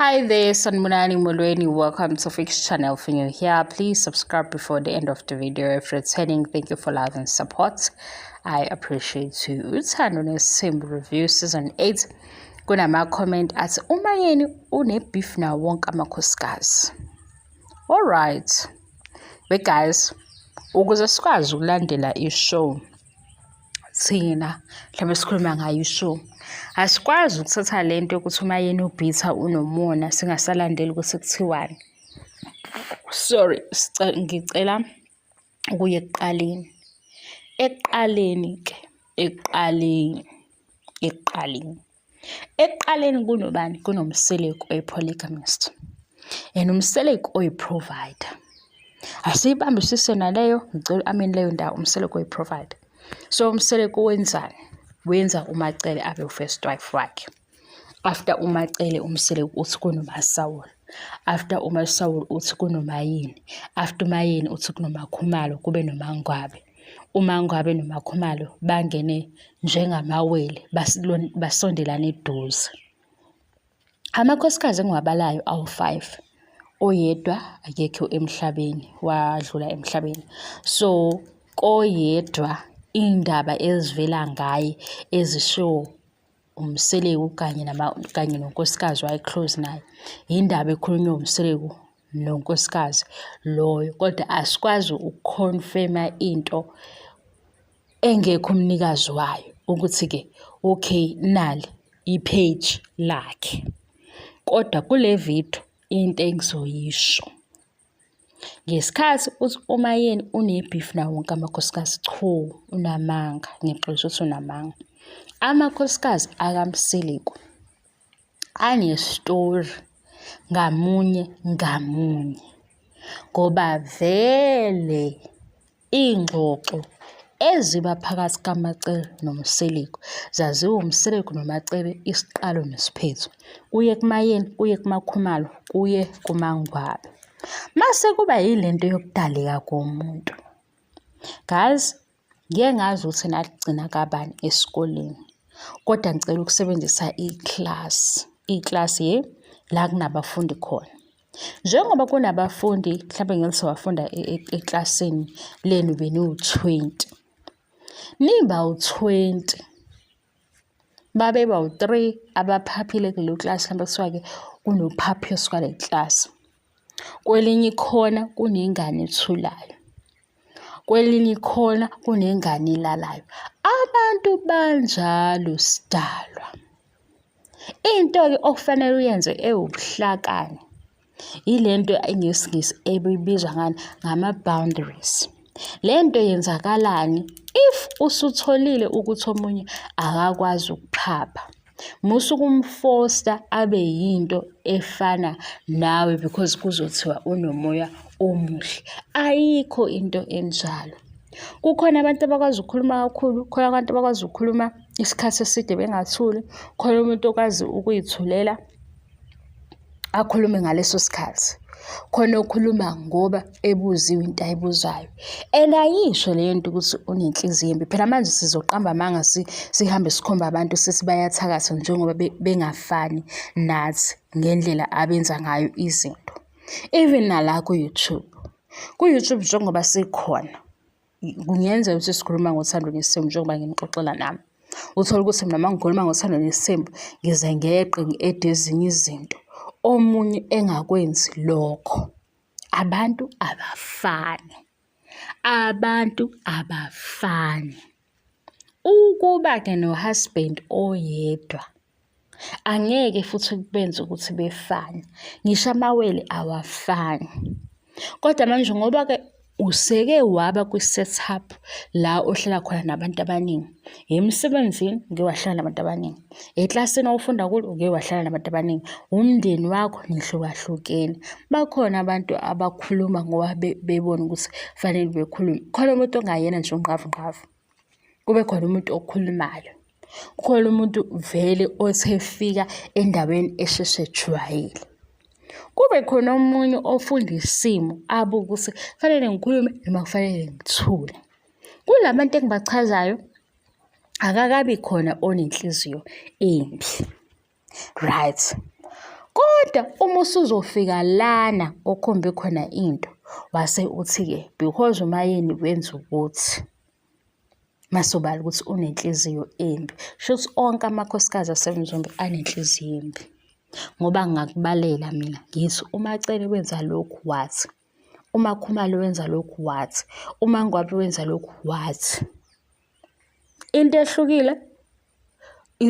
Hi there, Sanibonani Molweni. Welcome to Fix Channel. If you're here, please subscribe before the end of the video. If returning, thank you for love and support. I appreciate you. Uthando Nesithembu Review Season 8. Kunama-comment athi uMayeni une-beef nawo wonke amakhosikazi. Alright. We guys, ukuze sikwazi ukulandela i-show thina mhlawumbe sikhuluma ngayo i-show, asikwazi ukuthatha le nto yokuthi uMayeni u-bitter, unomona, singasalandeli ukuthi kuthiwani. Sorry, ngicela ukuya ekuqaleni. Ekuqaleni-ke, ekuqaleni, ekuqaleni. Ekuqaleni kunobani? KunoMseleku oyi-polygamist and uMseleku oyi-provider. Asiyibambisise naleyo, ngicela u-ameni leyo ndawo, uMseleku oyi-provider. So uMseleku wenzani? Wenza uMacele abe u-first wife wakhe. After uMacele, uMseleku uthi kunoMasawula. After uMasawula uthi kunoMayeni. After uMayeni uthi kunoMakhumalo, kube noMangwabe. UMangwabe noMakhumalo bangene njengamawele, basondelana eduze. Amakhosikazi engiwabalayo awu-five. Oyedwa akekho emhlabeni, wadlula emhlabeni. So koyedwa iy'ndaba ezivela ngaye ezishiwo uMseleku kanye kanye nonkosikazi waye-close naye, yindaba ekhulunywa uMseleku nonkosikazi loyo, kodwa asikwazi uku-confirm-a into engekho umnikazi wayo ukuthi-ke okay nali i-page lakhe. Kodwa kule video into engizoyisho, ngesikhathi uthi uMayeni une-beef nawo wonke amakhosikazi, cho, unamanga, ngiyaxolisa ukuthi unamanga. Amakhosikazi akaMseleku ane-story ngamunye ngamunye ngoba vele iy'ngxoxo eziba phakathi kaMacele noMseleku zaziwa uMseleku noMacele isiqalo nesiphetho. Kuye kuMayeni, kuye kuMakhumalo, kuye kuMangwabe. Mase kuba yilento yokudaleka komuntu. Guys, ngike ngazi ukuthi nagcina kabani esikoleni, kodwa ngicela ukusebenzisa iklasi, iklasi ye la kunabafundi khona. Njengoba kunabafundi, mhlampe ngithi wafunda eklasini lenu beniwu-20. Niba u-20, babe bawu-3 abaphaphile kulelo klasi, mhlampe kuthiwa-ke kunophaphiso kwale klasi. Kwelinye ikhona kunengane ethulayo, kwelinye ikhona kunengane elalayo. Abantu banjalo sidalwa. Into-ke okufanele uyenze ewubuhlakani ile nto ngesiNgisi ebizwa ngani, ngama-boundaries. Le nto yenzakalani if usutholile ukuthi omunye akakwazi ukuphapha, musa ukumfosta abe yinto efana nawe because kuzothiwa unomoya omuhle. Ayikho into enjalo. Kukhona abantu abakwazi ukukhuluma kakhulu, khona abantu abakwazi ukukhuluma isikhathi eside bengathuli, khona umuntu okwazi ukuy'thulela akhulume ngaleso sikhathi. Khona okhuluma ngoba ebuziwe into ayibuzayo. And ayisho leyo nto ukuthi unenhliziyo embi. Phela manje sizoqamba amanga, sihambe sikhomba abantu sithi bayathakatha njengoba bengafani nathi ngendlela abenza ngayo izinto. Even nala ku-YouTube. Ku-YouTube njengoba sikhona, kungenzeka ukuthi sikhuluma ngothando nesithembu njengoba nginixoxela nami. Uthole ukuthi mina uma ngikhuluma ngothando nesithembu ngize ngeqe ngi-add-e ezinye izinto, omunye engakwenzi lokho. Abantu abafani, abantu abafani. Ukuba-ke no-husband oyedwa angeke futhi kubenze ukuthi befane, ngisho amawele awafani. Kodwa manje ngoba-ke useke waba kwi-set up la ohlala khona nabantu abaningi, emsebenzini uke wahlala nabantu abaningi, eklasini owufunda kulo uke wahlala nabantu abaningi, umndeni wakho nihlukahlukene. Bakhona abantu abakhuluma ngoba bebona ukuthi fanele bekhulume. Khona umuntu ongayena nje ungqavungqavu, kube khona umuntu okhulumayo. Kukhona umuntu vele othi efika endaweni esheshe ejwayele. Kube khona omunye ofunda isimo abuke ukuthi kufanele ngikhulume noma kufanele ngithule. Kula bantu engibachazayo akakabi khona onenhliziyo embi, right? Kodwa. Kodwa uma usuzofika lana okhombe khona into, wase uthi-ke because uMaYeni wenza ukuthi, masobala ukuthi unenhliziyo embi. Shuthi onke amakhosikazi aseMzumbe anenhliziyo embi. Ngoba ngingakubalela mina ngithi uMaCele wenza lokhu wathi, uMaKhumalo wenza lokhu wathi, uMaNgwabe wenza lokhu wathi. Into ehlukile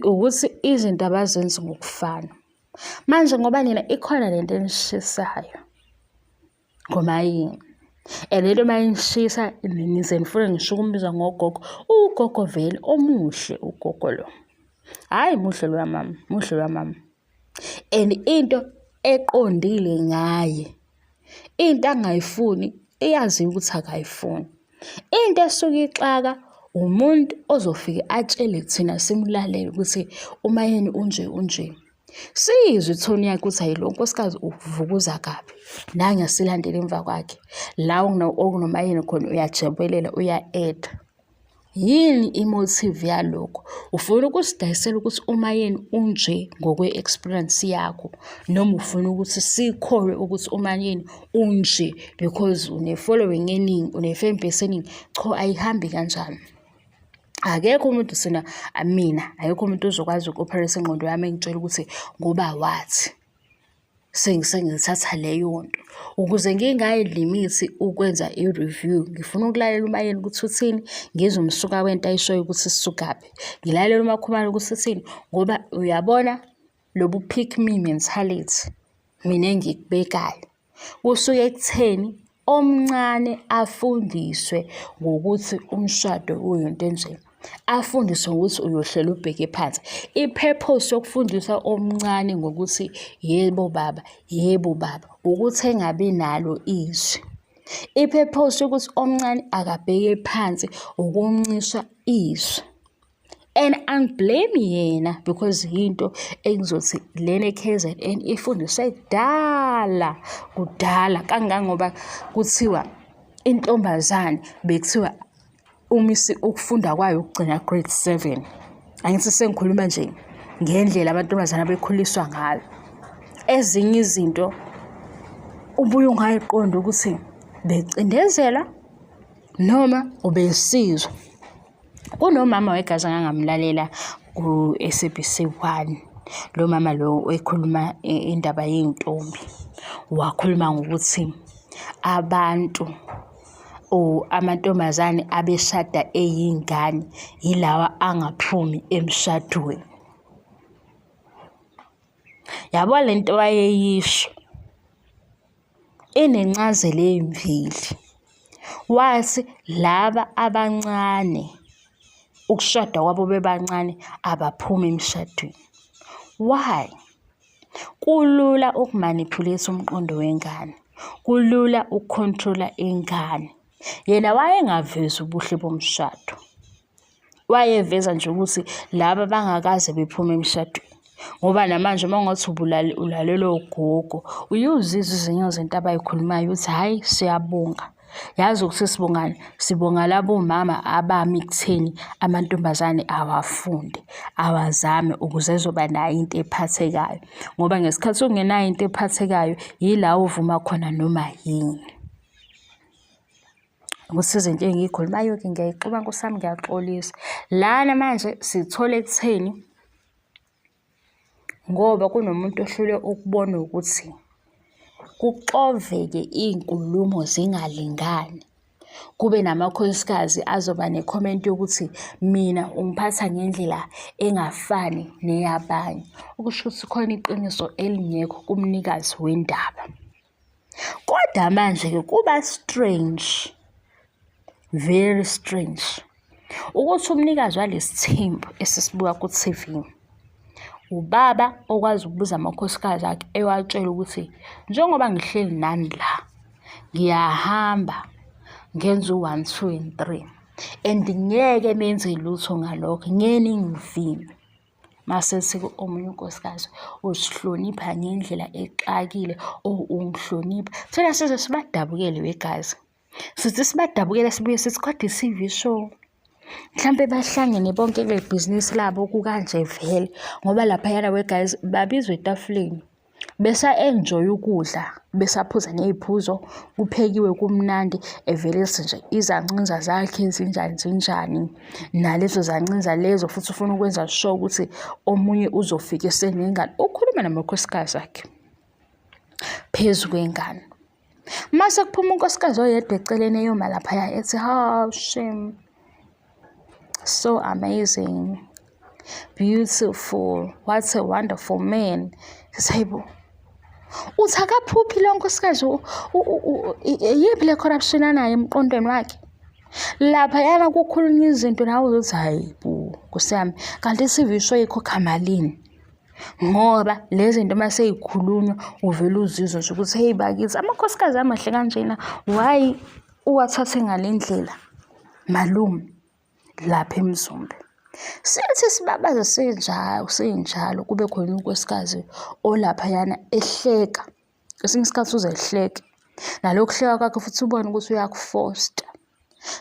ukuthi izinto abazenzi ngokufana. Manje ngoba nina ikhona lento enishisayo ngoMayeni and lento uma inishisa nize nifune ngisho ukumbiza ngogogo. Ugogo vele omuhle ugogo lo. Hhayi muhle loya mama, muhle loya mama. And into eqondile ngaye, into angayifuni iyaziwa ukuthi akayifuni. Into esuke ixaka umuntu ozofike atshele thina simlalele ukuthi uMayeni unje unje. Siyizwe ithoni yakhe ukuthi hhayi lo nkosikazi uvukuza kabi, nange asilandele emva kwakhe. La okunoMayeni khona uyajebelela uya-eda. Yini i-motive yalokho? Ufuna ukusidayisela ukuthi uMayeni unje ngokwe-experience yakho noma ufuna ukuthi sikholwe ukuthi uMayeni unje because une-following eningi, une-fan base eningi? Cho, ayihambi kanjalo. Akekho umuntu sina mina, akekho umuntu ozokwazi uku-operate ingqondo yami engitshela ukuthi ngoba wathi. Sengithatha leyo nto. Ukuze ngingayilimithi ukwenza i-review, ngifuna ukulalela uMayeni ukuthi uthini, ngizwe umsuka wento ayishoyo ukuthi isukaphi. Ngilalele uMakhumalo ukuthi uthini, ngoba uyabona lobu pick me mentality mina engikubekayo. Kusuke ekutheni omncane afundiswe ngokuthi umshado uyinto enje, afundiswe ngokuthi uyohlela ubheke phansi. I-purpose yokufundisa omncane ngokuthi yebo baba, yebo baba, ukuthi engabi nalo izwi. I-purpose yokuthi omncane akabheke phansi ukumncisha izwi. And angiblame yena because yinto engizothi lena e-K_Z_N ifundiswe kudala, kudala kangangoba kuthiwa intombazane bekuthiwa umise ukufunda kwayo ukugcina grade 7. Angithi sengikhuluma nje ngendlela amantombazane abekhuliswa ngayo. Ezinye izinto ubuye ungayiqondi ukuthi becindezela noma ubesizwa. Kunomama wegazi engangamlalela ku-S_A_B_C one. Lo mama lo ekhuluma indaba yey'ntombi, wakhuluma ngokuthi abantu or amantombazane abeshada eyingane yilawa angaphumi emshadweni. Yabo le nto wayeyisho Inencazelo eyimveli. Wathi laba abancane ukushada kwabo bebancane abaphumi emshadweni. Why? Kulula uku-manipulate umqondo wengane, kulula uku-control-a ingane. Yena wayengavezi ubuhle bomshado. Wayeveza nje ukuthi laba bangakaze bephume emshadweni. Ngoba namanje uma ungathi ulalela ogogo, uye uzizwe ezinye izinto abay'khulumayo ukuthi hhayi siyabonga. Yazi ukuthi sibongani? Sibonga labo mama abami ekutheni amantombazane awafunde, awazame ukuze ezoba nayo into ephathekayo. Ngoba ngesikhathi ungenayo into ephathekayo, yila ovuma khona noma yini. Ukuthi izinto engiyikhulumayo-ke ngiyayixuba nkosi yami ngiyaxolisa. Lana manje sithola ekutheni ngoba kunomuntu ohlulwe ukubona ukuthi kuxoveke iy'nkulumo zingalingani. Kube namakhosikazi azoba ne-comment yokuthi mina ungiphatha ngendlela engafani neyabanye. Okusho ukuthi khona iqiniso elingekho kumnikazi wendaba. Kodwa manje-ke kuba strange, very strange ukuthi umnikazi walesi thembu esisibuka ku-T_V, ubaba okwazi ukubuza amakhosikazi akhe ewatshela ukuthi njengoba ngihleli nani la, ngiyahamba ngenza u-one, two and three and ngeke nenze lutho ngalokho, ngeke ningivimbe. Mase ethi omunye unkosikazi usihlonipha ngendlela exakile oh ungihlonipha. Thina size sibadabukele wegazi. Sithi sibadabukele sibuye sithi kodwa i-C_V show. Mhlampe bahlangene bonke kule bhizinisi labo kukanje vele ngoba laphayana we guys babizwa etafuleni. Besa-enjoy-a ukudla, besaphuza ney'phuzo, kuphekiwe kumnandi, evelise nje izancinza zakhe zinjani zinjani. Nalezo zancinza lezo futhi ufuna ukwenza sure ukuthi omunye uzofika esenengane. Ukhuluma namakhosikazi akhe phezu kwengane. Mase kuphuma unkosikazi oyedwa eceleni eyoma laphaya ethi, hawu shame, so amazing, beautiful, what a wonderful man. Sithi hayibo, uthi akaphuphi lo nkosikazi, iyiphi le corruption anayo emqondweni wakhe? Laphayana kukhulunywa izinto nawe uzothi hayi bo, nkosi yami, kanti i-T_V show ikhokha malini? Ngoba le zinto uma sey'khulunywa uvele uzizwe nje ukuthi hheyi bakithi amakhosikazi amahle kanjena why uwathathe ngale ndlela malume lapha eMzumbe. Sithi sibabaze sinjalo sinjalo kube khona unkosikazi olaphayana ehleka, kwesinye isikhathi uze ehleke. Nalokhu kuhleka kwakhe futhi ubone ukuthi uyakufosta.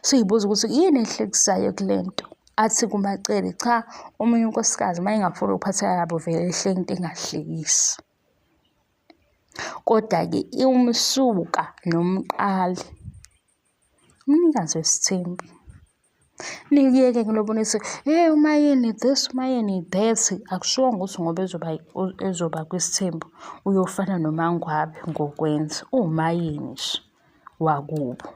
Siy'buza ukuthi yini ehlekisayo kule nto? Athi kuMaCele, cha omunye unkosikazi uma engafuni ukuphatheka kabi uvele ehleke into engahlekisi. Koda-ke umsuka nomqali, umnikazi wesithembu. Nikuyeke ngilobo nithi, hey uMayeni this, uMayeni that. Akushiwongo ukuthi ngoba ezoba ezoba kwisithembu uyofana noMaNgwabe ngokwenza. UwuMayeni nje wakubo.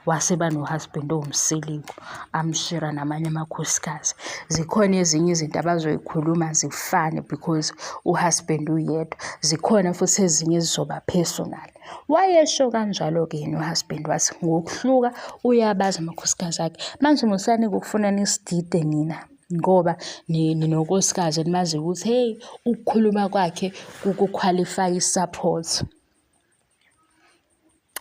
Wase eba no-husband owumsiliko amshera namanye amakhosikazi. Zikhona ezinye izinto abazoyikhuluma zifane because u-husband uyedwa. Zikhona futhi ezinye ezizoba personal. Wayesho kanjalo-ke yena u-husband wathi ngokuhluka uyabazi amakhosikazi akhe. Manje musani-ke ukufuna nisidide nina ngoba ninonkosikazi enimaziyo ukuthi hheyi ukukhuluma kwakhe kuku-qualify-a i-support.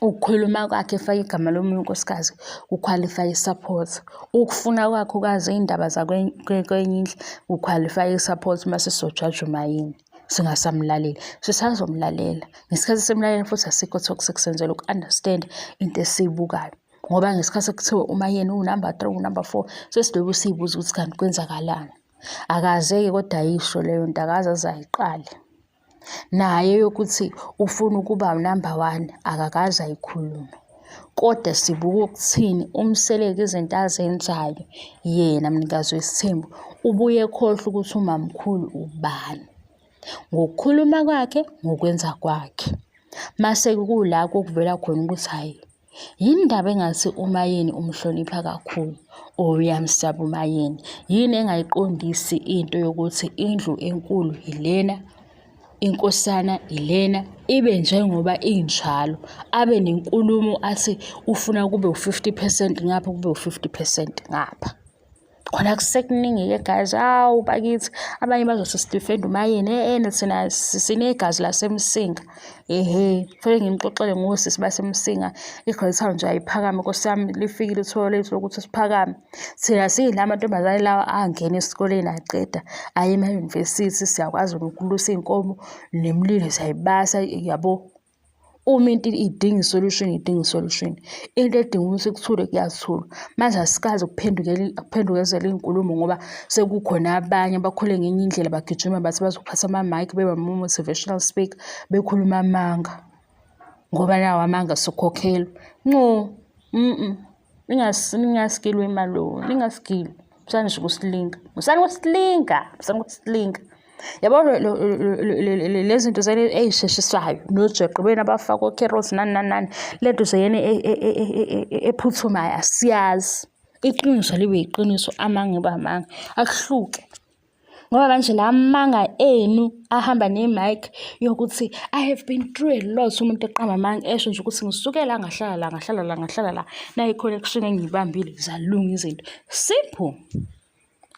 Ukukhuluma kwakhe efake igama lomunye unkosikazi ku-qualify-a i-support. Ukufuna kwakhe ukwazi iy'ndaba kwenye indlu ku-qualify-a i-support mase sizojaja uMayeni singasamlaleli. Sisazomlalela, ngesikhathi simlalela futhi asikho toxic senzela uku-understand into esiyibukayo. Ngoba ngesikhathi kuthiwa uMayeni uwunamba three, uwunamba four, sesiloku siy'buza ukuthi kanti kwenzakalani. Akaze-ke kodwa ayisho leyo nto, akaze aze ayiqale. Naye yokuthi ufuna ukuba unamba one akakaze ayikhulume. Kodwa sibuka ukuthini uMseleku izinto azenzayo yena mnikazi wesithembu ubuye ekhohlwe ukuthi umamkhulu ubani. Ngokukhuluma kwakhe, ngokwenza kwakhe. Mase kula kokuvela khona ukuthi hhayi Yini ndaba engathi uMayeni umhlonipha kakhulu or uyamsaba uMayeni? Yini engayiqondisi into yokuthi indlu enkulu yilena, inkosana yilena, ibe njengoba injalo, abe nenkulumo athi ufuna kube u-fifty percent ngapha kube u-fifty percent ngapha. Khona kusekuningi-ke guys, hawu bakithi abanye bazothi sidifenda uMayeni, e-e thina sinegazi laseMsinga. Ehhe, kufanele nginixoxele ngosisi baseMsinga, i-Greytown nje ayiphakame nkosi yami, lifikile ithuba lethu lokuthi siphakame. Thina siyila mantombazane lawa angena esikoleni aqeda aye emayunivesithi, siyakwazi nokulusa iy'nkomo nemililo siyayibasa yabo. Uma into idinga i-solution, idinga i-solution. Into edinga ukuthi kuthulwe kuyathulwa. Manje asikaze ukuphendukezela iy'nkulumo ngoba sekukhona abanye abakhule ngenye indlela bagijima bathi bazophatha ama-mic bebe ama-motivational speaker bekhuluma amanga. Ngoba nawo amanga sokhokhelwa. Nco, Ningasigilwa imali, ningasigilwa. Musani nje ukusilinga. Musani ukusilinga, musani ukusilinga. Yabo lezi zinto zeni ey'sheshisayo nojeqe benu abafaka okherothi nani nani nani, le nto nje yeni ephuthumayo asiyazi. Iqiniso libe yiqiniso, amanga ebe amanga, akuhluke. Ngoba manje la manga enu ahamba ne-mic yokuthi I have been through a lot umuntu eqamba amanga esho nje ukuthi ngisuke la ngahlala la ngahlala la ngahlala la nayi i-connection engiyibambile zalunga izinto. Simple.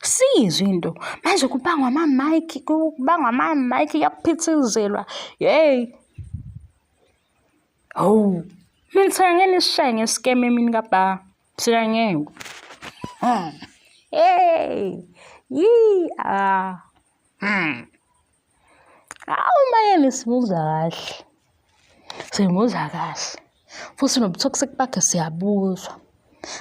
Siyizwe into. Manje kubangwa ama-mic, kubangwa ama-mic kuyaphithizelwa. Yeyi. Hawu. Mina ngeke nisishaye nge-scam emini kabha. Thina ngeke. Hey. Yee ah. Awu Mayeni sibuza kahle. Simuza kahle. Futhi nobu-toxic bakhe siyabuzwa.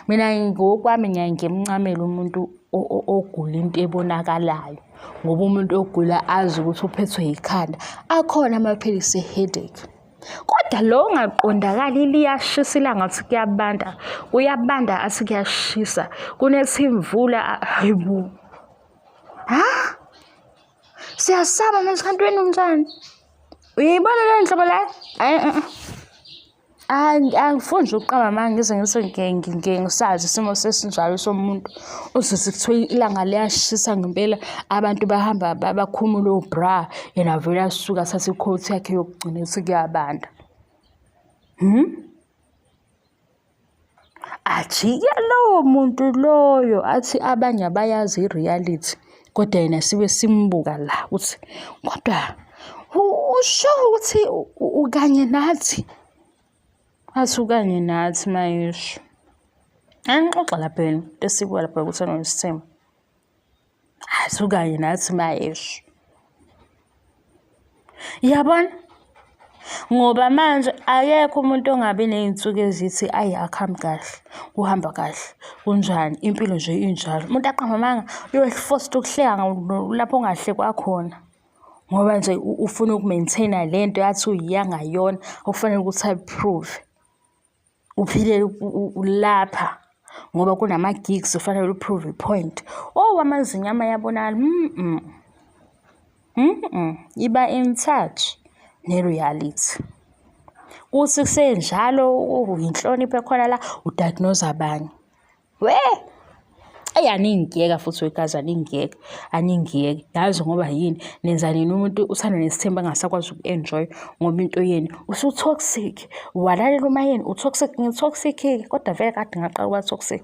Mina ngokwami ngiyaye ngimncamele umuntu ogula into ebonakalayo ngoba umuntu ogula azi ukuthi uphethwe yikhanda, akhona amaphilisi e-headache. Kodwa lo ongaqondakali liyashisa ilanga athi kuyabanda, kuyabanda athi kuyashisa, kunetha imvula, hayi bo. Ha? Siyasaba manje kanti wena unjani? Uyayibona leyo nhlobo leyo? Angifuni nje ukuqamba amanga ngize ngithi ngisazi isimo sesinjalo somuntu. Uzothi kuthiwa ilanga liyashisa ngempela abantu bahamba bakhumule o-bra, yena avele asuke athathe i-coat yakhe yokugcina ethi kuyabanda. Hmm? Ajike lowo muntu loyo athi abanye abayazi i-reality kodwa yena sibe simbuka la ukuthi kodwa usho ukuthi ukanye nathi, athi ukanye nathi mayesho. Anixoxa lapha yena into esibuka lapha kuThando Nesithembu. Athi ukanye nathi mayesho. Yabona? Ngoba manje akekho umuntu ongabi ney'nsuku ezithi ayi akuhambi kahle, kuhamba kahle, kunjani, impilo nje injalo. Umuntu aqambe amanga uyofosta ukuhleka lapho ongahlekwa khona. Ngoba nje ufuna uku-maintain-a le nto athi uyiyangayona okufanele ukuthi ayi-prove. Uphilele ulapha ngoba kunama-gigs ufanele u-prove i-point. Oh, amazinyo ami ayabonakala, Iba in touch ne-reality. Kuthi kusenjalo inhlonipho ekhona la u-diagnose abanye. We! Eyi aningiyeka futhi wegazi aningiyeka, aningiyeki. Yazi ngoba yini? Nenza nini umuntu uthanda nesithembu engasakwazi uku-enjoy ngoba into yenu usu-toxic. Walalela umayeni u-toxic, ngi-toxic-ke kodwa vele kade ngaqala ukuba toxic.